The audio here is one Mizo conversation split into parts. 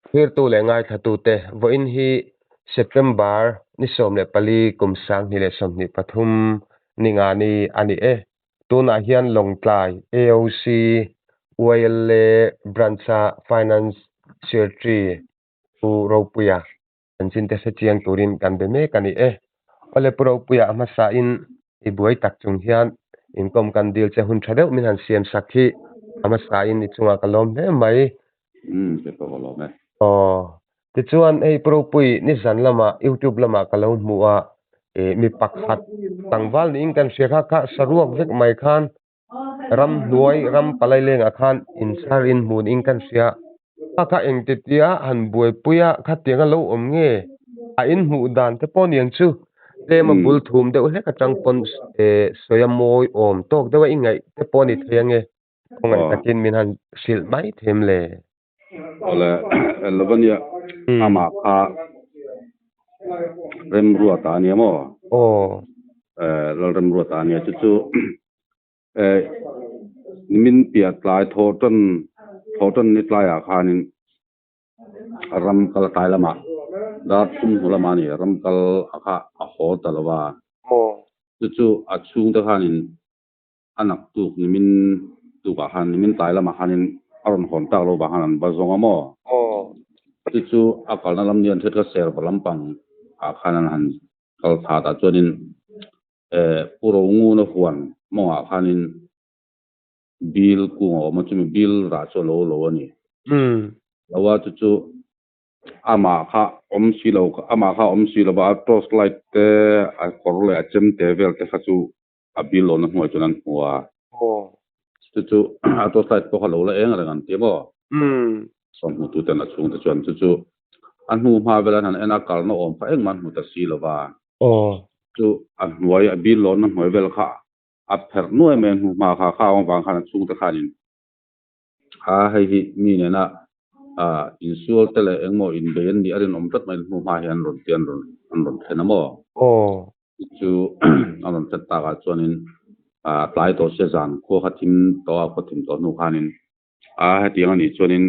Thirtu leh ngaithlatute, vawiin hi September ni 14 kum 2023 ni nga ni a ni e. Tunah hian Lawngtlai AOC YLA Branch-a Finance Secretary Pu Ropuia chanchin te hre chiang turin kan be mek a ni e. Awle Pu Ropuia a hmasain i buai tak chung hian inkawm kan dil che hun tha deuh min han siam sak hi a hmasain i chungah ka lawm hle mai. Umm ke pawh ka lawm e. Aw. Tichuan hei Pu Ropui nizan lamah YouTube lamah ka lo hmu a, ih mi pakhat tlangval niin kan hria kha kha saruak vek mai khan ramhnuai ram palai lengah khan inchhar in hmun in kan hria. Kha kha engtitia han buaipui a khatiang a lo awm nge? A inhmuh dan te pawh niang chu tlem a bul thum deuh hlek atang pawn eh sawi a mawi awm tawk deuh a i ngaih te pawh a ni thei ange. Khawngaih takin min han hrilh mai them le. Awle Lovania amah kha Remruata a nia maw? Aw. Lalremruata a nia chu chu nimin piah tlai thawh tan thawh tan ni tlaiah khanin ram kal tlai lamah dar thum hnu lamah a ni ram kal a kha a haw ta lo va. Chu chu a chhungte khanin A naktuk nimin tukah khan nimin tlai lamah khanin a rawn hawn tak lo vang khan an va zawng a maw? Chu chu a kalna lam ni an hriat kha serva lampang ah khan an han kal thla tah chuanin eh Pu Ronguna huan mawngah khanin bil kung a awm a, chumi bil rah chu a lo lo a ni. Lo a chu chu Amah kha awm si lo amah kha awm si lova a torch light te a kawr leh a chem te vel te kha chu a bil lohna hnuai chuan an hmu a. Chu chu a torch light pawh kha lo la eng reng an ti maw? Sawmhmutu ten a chhungte chuan chu chu a hnu hma vel an han en a kalna awm kha engmah an hmu ta si lova. Chu a hnuai a bil lohna hnuai vel kha a pherh nuai mai a hnu hma kha kha awm avang khan a chhungte khanin A hei hi mi nena insual te leh engmaw inbei an nih a rinawm tlat mai hnu hma hian rawn ti an rawn an rawn thlen a maw? Aw. Chu an rawn thlen takah chuanin tlai tawh sia zan khua kha thim tawh a khaw thim tawh hnu khanin a hetiang a nih chuanin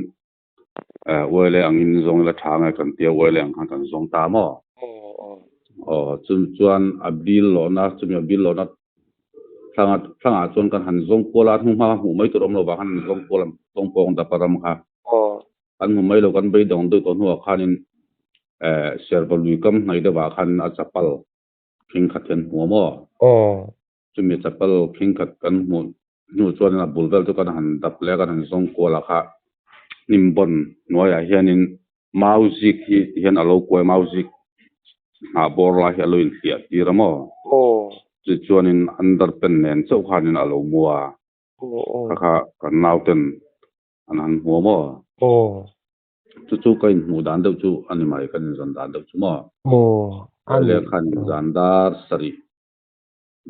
uaile angin zawng ila tha nge kan tia uaile ang khan kan zawng ta maw? Aw chu chuan a bil lawhna chumi a bil lawhna Thlangah thlangah chuan kan han zawng kual a, hnu hma hmuh mai tur awm lo vang khan han zawng kual a, tawngpawng dapa ram kha. Kan hmu mai lo, kan beidawng deuh tawh hnuah khanin eh Serva lui kam hnai deuhah khan a chapal khing khat hi an hmu a maw? Chumi chapal khing khat kan hmuh hnu chuanin a bul vel chu kan han dap leh a, kan han zawng kual a kha hnim bawn hnuaiah hianin Mau zik hi tihian a lo kuai mau zik hnah bawr lai hi a lo inhliah tir a maw? Chu chuanin underpant nen chauh khanin a lo mu a, kha kha kan nauten an han hmu a maw? Chu chu ka inhmuh dan deuh chu a ni mai, kan inzawn dan deuh chu maw? Leh khan inzan dar sarih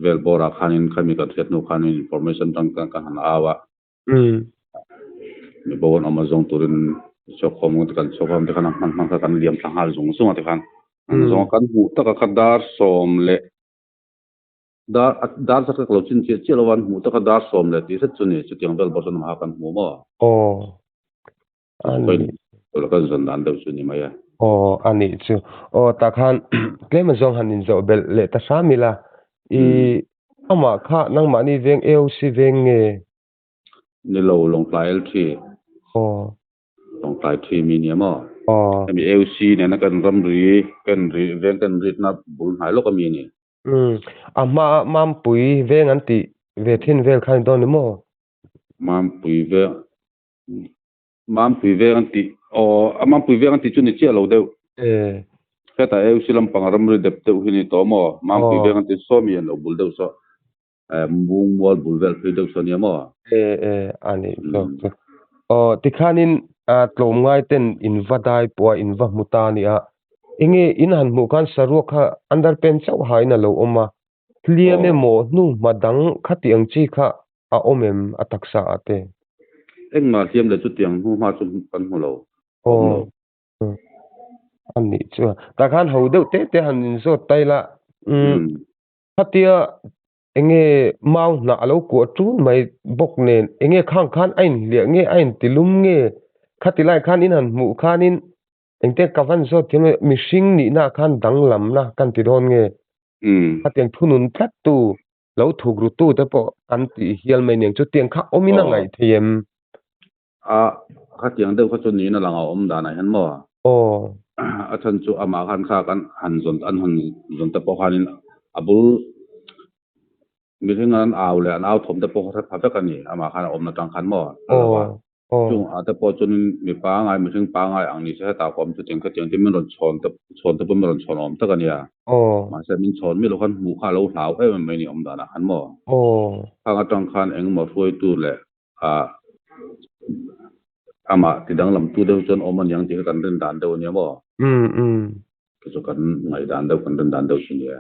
vel bawrah khanin khami kan hriat hnu khanin information tang kan han au a. Mi bo an awm a zawng turin chawkhawm te kan chawkhawm te khan a hman hman kha kan liam thla nghal zung zung a ti khan an zawng a kan hmuh tak a kha dar sawm leh dar dar zat ka lo chin chiah chiah lo a an hmuh tak a dar sawm leh tih hret chu ni chutiang vel bawk chuan amah kha kan hmu maw Aw kan zawn dan deuh chu ni mai a. Aw a nih chu. Aw tah khan tlem azawng han inzawh belh leh ta hram ila i amah kha nangmahni veng AOC veng nge? Ni lo, Lawngtlai LT. Aw. Lawngtlai thi mi nia maw? Aw. Hemi AOC nena kan ramri kan ri veng kan ritna bul hnai lawk a mi ni. Umm a hma a Mampui veng an tih ve thin vel kha ni dawn ni maw? Mampui veng Mampui veng an tih aw a Mampui veng an tih chu ni chiah lo deuh. E. Hetah AOC lampang ramri dep deuh hi ni tawh maw? Mampui veng an tih saw mi an lo bul deuh saw. Mung mual bul vel phei deuh saw nia maw? E e a nih zawk chu. Aw tikhanin tlawmngai ten in va dai pawh a in va hmu ta a nia. Enge in han hmuh khan saruak kha underpant chauh hain a lo awm a. Hliam emaw hnuhma dang khati ang chi kha a awm em a taksa ah te? Engmah hliam leh chutiang hnuhma chu kan hmu lo. Awm lo. A nih chu. Tah khan ho deuh te te han inzawt ta ila. Umm. Khatia enge mau hnah a lo kuah ṭun mai bawk nen enge khang khan a inhliah nge a intilum nge khati lai khan in han hmuh khanin. Engte ka van zawt thiam lo, mihring nihna ah khan danglamna kan ti dawn nge? Khatiang thunun tlat tu, lo thuk ru tu te pawh kan tih hial mai aniang chu tiang kha awmin a ngaih thei em? A, khatiang deuh kha chu niin a lang a awm danah hian maw? Aw. A chhan chu amah khan kha kan han zawn an han zawn te pawh khanin a bul mihring an au leh an au thawm te pawh kha hre pha vek a ni amah khan a awmna tang khan maw? Chung ah te pawh chuan mi pangai, mihring pangai ang ni se hetah ka awm chu tiang khatiang te min rawn chhawn te chhawn te pawh min rawn chhawn awm tak a nia. Mahse min chhawn miah lo khan hmuh kha a lo hlau em em mai ni awm danah khan maw? Khang atang khan engemaw hruaitu leh ah amah ti danglamtu deuh chuan awm aniang tih kha kan rin dan deuh a nia maw? Chu chu kan ngaihdan deuh kan rin dan deuh chu nia.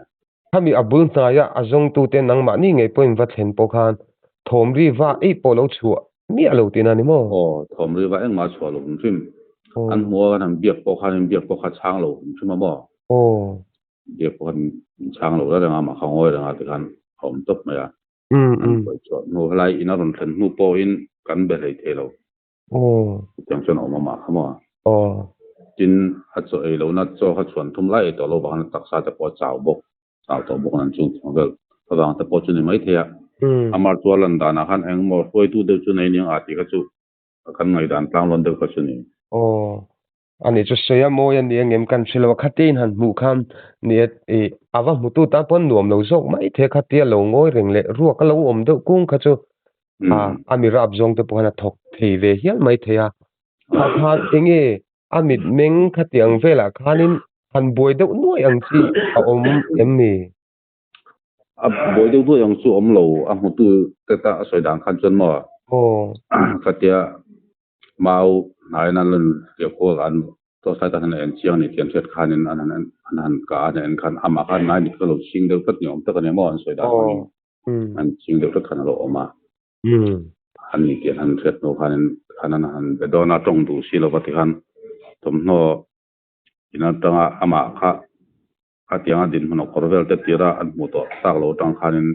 Khami a bul hnaia a zawngtute nangmahni ngei pawhin va thlen pawh khan thawm ri va ei pawh lo chhuah miah lo tihna ni maw? Aw, thawm ri va engmah a chhuah lo hrim hrim. An hmuh a kan han biak pawh khan in biak pawh kha chhang lo hrim hrim a maw? Aw. Biak pawh khan in chhang lo reng a, mah kha ngawi reng a tikhan a awm tawp mai a. An pawi chhuah hnu helai in a rawn thlen hnu pawhin kan be hlei thei lo. Chutiang chuan a awm a mah kha maw? Tin, a chaw ei lohna chaw kha chhuan thum lai ei tawh lo vang a taksa te pawh a chau bawk, chau tawh bawk an chung thawng vel avang te pawh chu ni maithei a. Amar chu a lan danah khan engmaw hruaitu deuh chu nei aniang a tih kha chu kan ngaihdan tlanglawn deuh kha chu ni. Aw, ani chu sawi a mawi a ni angem kan hre lo a, khatia in han hmuh khan ni e, ih a va hmutu tan pawn nuam lo zawk mai thei a, khatia lo ngawi reng leh ruak a lo awm deuh kung kha chu a a mi rap zawng te pawh khan a thawk thei ve hial mai thei a, kha khan enge a mitmeng khatiang velah khanin han buai deuh nuai ang chi a awm em ni? A buai deuh nuai ang chu awm lo, a hmutu te ta a sawi dan khan chuan maw khatia mau hnaiin an rawn hliah kual an tawlhtlai tan hian a en chiang a ni tih an hriat khanin an han an han kah a en khan amah khan ngai mit kha lo chhing deuh tlat ni awm tak a nia maw an sawi dan hmangin an chhing deuh tlat khan a lo awm a. An ni tih an han hriat hnu khanin khan an han be dawn a tawng duh si lova tikhan thawmhnaw in atanga amah kha Khatianga dinhmun a kawr vel te tira an hmuh tawh tak lo atang khanin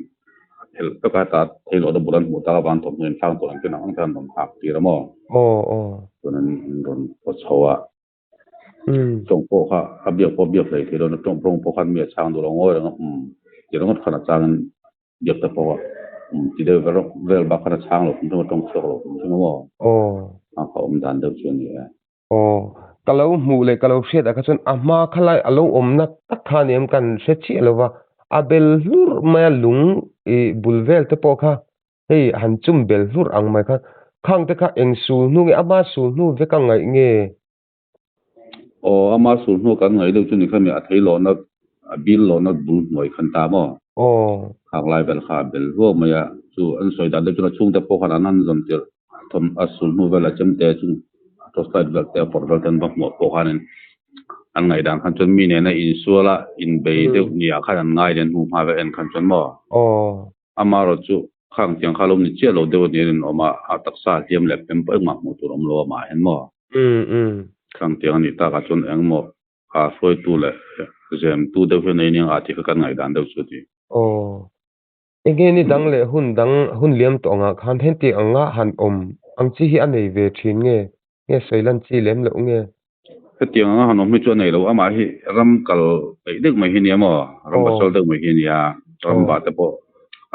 a phelh vek a, heta theilawhna bul an hmuh tak avang thawmhnaw in thlak tawh engtin ang ang te an rawn hak tir a maw? Aw aw. Chuan an rawn paw chho a. Tawng pawh kha a biak pawh a biak hlei thei lo na tawng tawng pawh khan mi a chhang duh lo ngawi reng a um ti ringawt khan a changin biak te pawh a um ti deuh vel vel bak khan a chhang lo hrim hrim a tawng chhuak lo hrim hrim a maw? Aw. A kha awm dan deuh chu a ni e. Aw, ka lo hmuh leh ka lo hriat ah kha chuan a hma khalai a lo awmna tak kha ni em kan hre chiah lo va, a bel hlur mai a lung ih bul vel te pawh kha hei han chum bel hlur ang mai khan khang te kha eng sul hnu nge ama sul hnu vek a ngaih nge? Aw, ama sul hnu kan ngaih deuh chu ni kha mi a thei lohna a bil lohna bul hnuai khan ta maw? Aw. Khang lai vel kha a bel hluau mai a, chu an sawi dan deuh chuan a chhungte pawh khan an han zawn tirh. Thawm a sul hnu vel a chem te chu a torch light vel te a pawrh vel te an va hmuh pawh khanin an ngaihdan khan chuan mi nena insual a inbei deuh ni ah khan an ngai leh an hmuh hma vel en khan chuan maw amaherawh chu khang tiang kha lo ni chiah lo deuh a ni a rinawm a a taksa hliam leh pem pawh engmah hmuh tur a awm lo amah hian maw khang tiang a nih takah chuan engmaw a hruaitu leh zemtu deuh hian ei nia tih kha kan ngaihdan deuh chu a ni. Enge ni dang leh hun dang hun liam tawh angah khan heti anga han awm ang chi hi a nei ve thin nge? Nge sawi lan chi lem loh nge? Hetiang anga han awm hi chu a nei lo, amah hi ram kal peih deuh mai hi nia maw? Ram pasal deuh mai hi nia, ram vah te pawh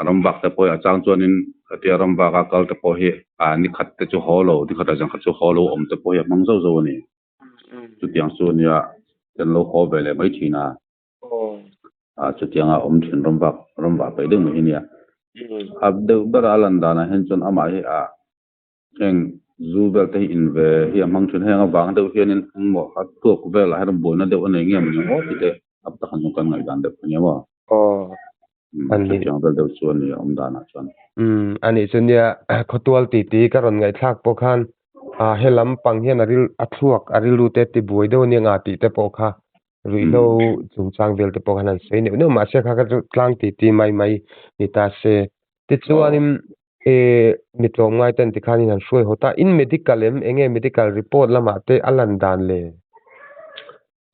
ram vak te pawh hi a chang chuanin hetia ram vaka kal te pawh hi ah ni khat te chu haw lo, ni khat ah zan khat chu haw lo awm te pawh hi a hmang zauh zauh a ni. Chutiang chu nia kan lo haw ve leh mai thin a. Ah chutianga awm thin ram vak ram vah peih deuh mai hi nia. A deuh ber a lan danah hian chuan amah hi ah heng zu vel te hi in ve hi a hmang thin heng avang deuh hianin engmaw a tuak velah hian buaina deuh a nei nge maw ni aw tih te a takhan chu kan ngaihdan deuh a nia maw. Chutiang vel deuh chu a ni a awm danah chuan. Umm a nih chu nia khawtual titi ka rawn ngaihthlak pawh khan ah he lam pang hian a ril a thluak a rilru te tibuai deuh a nia nga tih te pawh kha Ruihhlo chungchang vel te pawh khan an sawi neuh neuh mahse kha kha chu tlang ti ti mai mai ni ta se. Tichuanin eh mi tlawmngai ten tikhanin an hruai haw ta. In medical em enge medical report lamah te a lan dan le?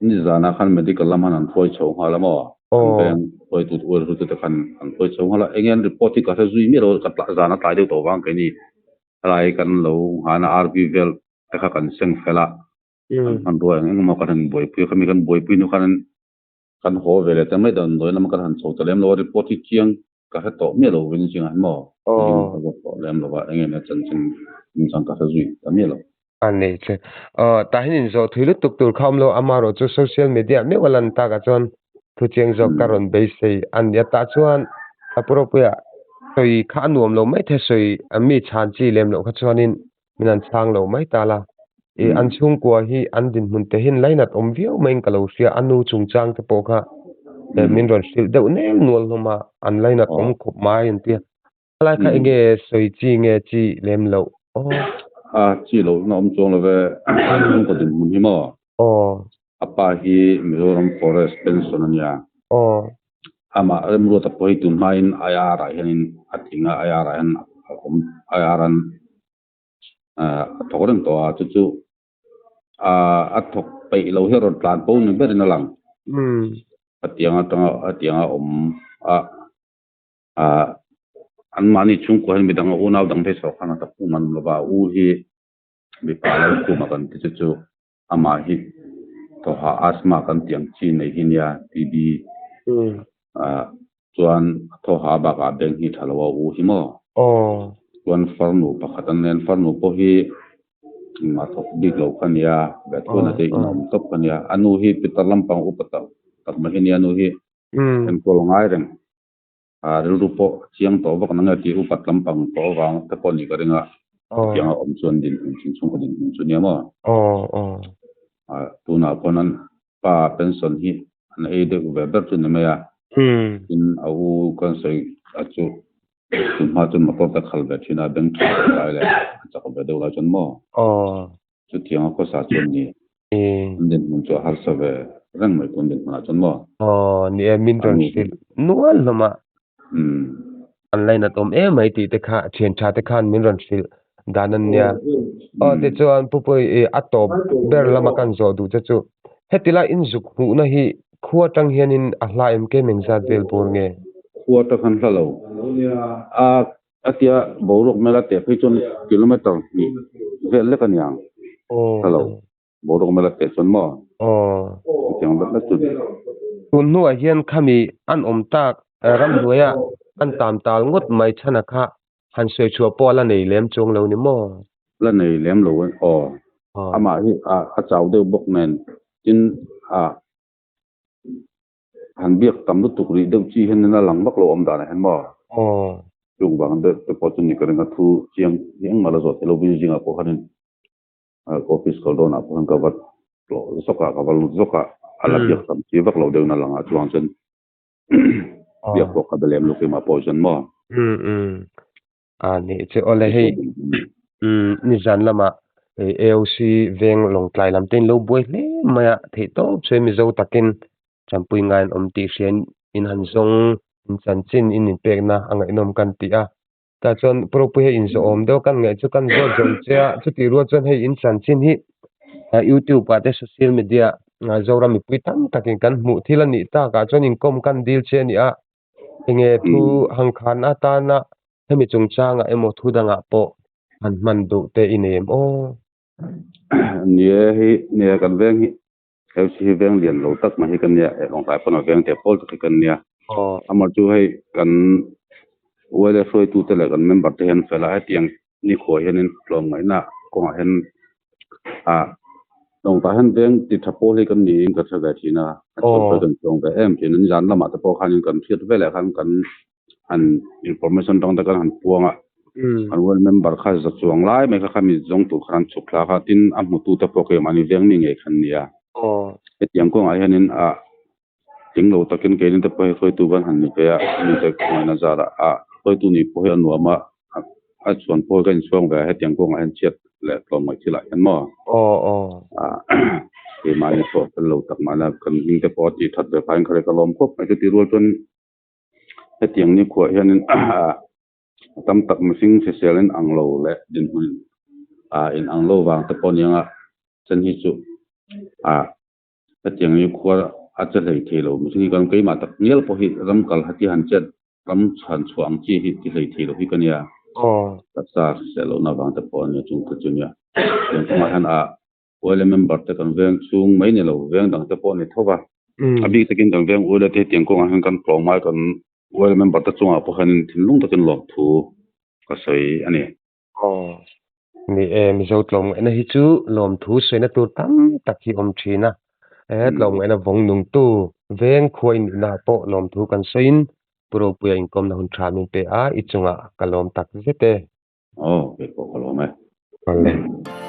Nizanah khan medical lam han an hruai chho nghal a maw? An veng hruaitu uar hruaitu te khan an hruai chho nghal a. Enge an report hi ka hre zui miah lo ka zan a tlai deuh tawh vang keini helai kan lo nghahna RV vel te kha kan seng fel a. Kan hmanrua eng eng emaw kan han buaipui a, khami kan buaipui hnu khan kan haw ve leh ta mai damdawi lama kan han chho ta lem lo a, report hi chiang ka hre tawh miah lo vin zingah hian maw zing ka zawt tawh lem lo va, eng emaw chanchin chungchang ka hre zui ta miah lo. A nei che. Aw, tah hian inzawh thui lutuk tur kha awm lo, amaherawh chu social media meuh a lan takah chuan thu chiang zawk ka rawn beisei a ni a, tah chuan a pu Ropuia sawi kha a nuam lo mai thei sawi mi chhan chi lem loh kha chuanin min an chhang lo mai ta la. Ih an chhungkua hi an dinhmun te hian lainat awm viau maiin ka lo hria, a nu chungchang te pawh kha min rawn hrilh deuh nel nual hlawm a, an lainat awm khawp mai an tia. Helai kha enge sawi chi nge chi lem loh aw. A chi loh na awm chuang lo ve, an chhungkaw dinhmun hi maw? Aw. A pa hi Mizoram Forest Pension a nia. Aw. Amah Remruata pawh hi tun hmain IR ah hianin a tling a, IR ah hian a awm, IR an a thawk reng tawh a, chu chu a thawk peih lo hi a rawn tlan po ni berin a lang. Hetiang atanga hetianga awm a anmahni chhungkua hian midang a unau dang phei sawrkar hna tak khum an awm lo va, a u hi mipa lo khum a kan ti chu chu amah hi thawhah asthma kan tih ang chi nei hi nia TB chuan a thawhah bakah beng hi tha lo a u hi maw chuan farnu pakhat an nen farnu pawh hi engmah thawk bik lo kha nia Bethuana te in a awm tawp kha nia a nu hi pitar lampang upa tak tak mai hi nia a nu hi enkawl ngai reng. A rilru pawh chiang tawh vak nang e tih upat lampang tawh avang te pawh nih ka ring a, hetiang a awm chuan dinhmun chin chhungkaw dinhmun chu nia maw? A tunah khawn an pa pension hi an ei deuh ve ber chu ni mai a, tin a u kan sawi a chu tun hma chuan motor te khal ve thin a, bank tha deuh lai leh a chak ve deuh lai chuan maw? Chutiang a khawsa chuan ni an dinhmun chu a harsa ve reng mai tun dinhmunah chuan maw? Aw ni e, min rawn hrilh nual hlawm a. An lainat awm em mai tih te kha thian tha te khan min rawn hrilh dan an nia. Aw tichuan Pu Pui i a tawp ber lama kan zawh duh che chu heti lai inzuk hmuhna hi khua atang hianin a hla em ke meng zat vel bur nge? Khua atang khan hla lo. A A tia boruak mela teh phei chuan kilometer hnih vel lek a niang. Hello. Boruak mela teh chuan maw? Chutiang vel lek chu ni. Tun hnuah hian khami an awm tak ramhnuaia an tam tal ngawt mai chhana kha han sawi chhuah pawh a la nei lem chuang lo ni maw? La nei lem lo aw. Amah hi a chau deuh bawk nen tin a Han biak tam lutuk rih deuh chi hian a lang vak lo awm danah hian maw? Chung vang deuh te pawh chu ni ka ring a, thu chiang hi engmah la zawh theih lo vin zingah pawh khanin office kal dawnah pawh khan ka va tlawh zawk a, ka va lut zawk a, a la biak tam chi vak lo deuhin a lang a, chuvang chuan biak pawh ka be lem lo keimah pawh chuan maw? A nih chu awle hei nizan lamah AOC veng Lawngtlai lam te in lo buai hle mai a theih tawp chu Mizo takin tanpui ngai an awm tih hria in in han zawng in chanchin in inpekna a ngaihnawm kan ti a tah chuan Pu Ropui hei inzawh awm deuh kan ngaih chu kan zawt zawm che a chutih rual chuan hei in chanchin hi youtube ah te social media ah Zoram mipui tam takin kan hmuh thil a nih takah chuan inkawm kan dil che a ni a. Enge thu hangkhan atana hemi chungchangah emaw thu dangah pawh han hman duh te i nei em aw? Ni e, hei nia kan veng hi hei hi veng lian lo tak mai hi kan nia, Lawngtlai pawn a veng teh pawl tak hi kan nia. Amah chu hei kan YLA hruaitute leh kan member te hian fel a, hetiang nikhua hianin tlawmngaihna kawngah hian Ah, Lawngtlai hian veng ti tha pawl hi kan niin ka hre ve thin a, a chhawm pawh kan chuang ve em thin a, nizan lamah te pawh khanin kan hriat veleh khan kan han information atang te kan han puang a, kan world member kha za chuang lai mai kha khami zawng tur khan an chhuk thla kha, tin a hmutu te pawh keimahni veng mi ngei khan nia. Hetiang kawngah hianin ah tling lo takin keini te pawh hi hruaitu kan han ni ve a, mite khawngaihna zarah ah hruaitu nih pawh hi a nuam a, a chuan pawh hi ka inchhuang ve a, hetiang kawngah hian chhiat leh tlawmngaih thil ah hian maw ah keimahni pawh fel lo tak mahna kan hming te pawh a tih that ve phah in kha ka lawm khawp mai chuti rual chuan hetiang nikhuah hianin ah tam tak mihring hrisel in ang lo leh dinhmun ah in ang lo vang te pawh aniang a chen hi chu ah. Hetiang hi khua a che hlei thei lo. Mihring hi kan keimah tak ngial pawh hi ram kal hati han chet ram chhan chhuah ang chi hi ti hlei thei lo hi ka nia. Taksa hrisel lohna avang te pawh a nia chung te chu nia. Tiang kawngah hian a. Uaile member te kan veng chhung mai ni lo, veng dang te pawh a ni tho va. A bik takin kan veng uaile te hetiang kawngah hian kan tlawm ai kan uaile member te chungah pawh hianin thinlung takin lawmthu ka sawi a ni. Aw, ni e, Mizo tlawmngaihna hi chu lawmthu sawina tur tam tak hi awm thin a. He tlawmngaihna vawng nungtu veng khua inihnaah pawh lawmthu kan sawiin Pu Ropuia inkawmna hun tha min pe a, i chungah ka lawm tak zet e. Aw, kei pawh ka lawm e. Awle.